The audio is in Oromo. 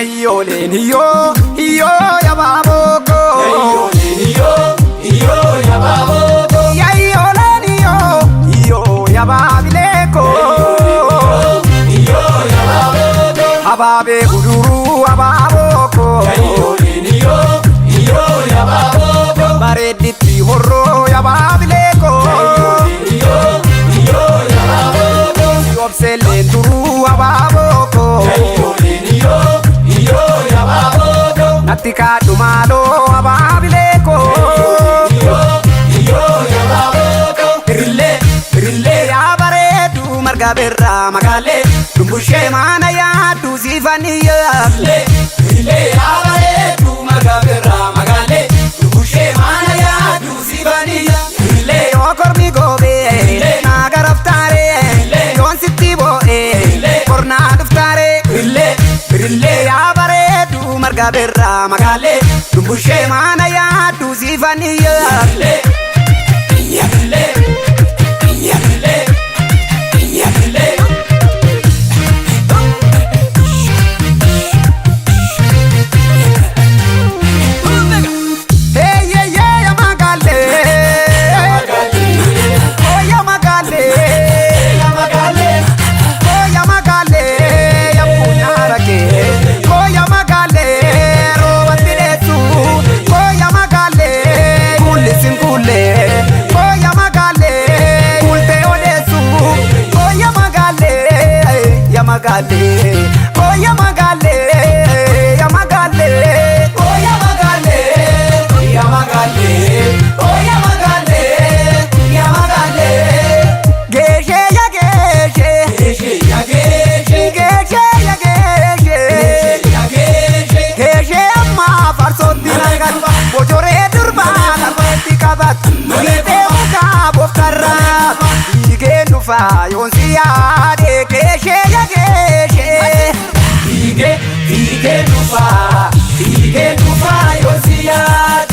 Yayyooleen hiyyoo hiyyoo yabaaboo. Yayyooleen hiyyoo hiyyoo yabaaboo. Yayyooleen hiyyoo hiyyoo yabaabilee koo. Hiyyoo yabaaboo. Abaabee guduruu abaaboo koo. Yayyooleen hiyyoo hiyyoo yabaaboo. Bareedditti horroo yabaabilee koo. Yayyooleen hiyyoo hiyyoo yabaaboo. Obselleen turuu abaaboo koo. Yayyooleen hiyyoo hiyyoo yabaaboo. Natti kaadhu maaloo abaabilee koo. Hiyyoo hiyyoo yabaaboo. Irillee irillee. Yaa bareedu marga birraa magaalee dumbushee maana yaaddu siifaniyaa. Irillee irillee yaa bareedu marga birraa magaalee dumbushee maana yaaddu siifaniyaa. Irillee. Yoo kormi goobee naa garaftaaree yoon sitti boo'ee kornaa dhuftaaree. Irillee irillee. Yaa bareedu marga birraa magaalee dumbushee maana yaaddu siifaniyaa. Irillee irillee irillee irillee. Heeyyee yaa magaalee oo yaa magaalee. Koya magaalee ya funyara kee koya magaalee roobatti dheessu koya magaalee kullisiin kullee koya magaalee kultee odeessu koya magaalee ya magaalee koya magaalee ya magaalee Oya magaalee, ya magaalee, oya magaalee, ya magaalee. Geeshee ya geeshee Geeshee ya geeshee, geeshee ya geeshee. ya geeshee. Geeshee ammaa farsootti naqatu bojoree durbaa lafatti qabatu fiixee mukaa booftarraa fiigee dhufaa yoon si yaade geeshee ya geeshee. Fiigee fiigee dhufaa, fiigee dhufaa yoo si yaade.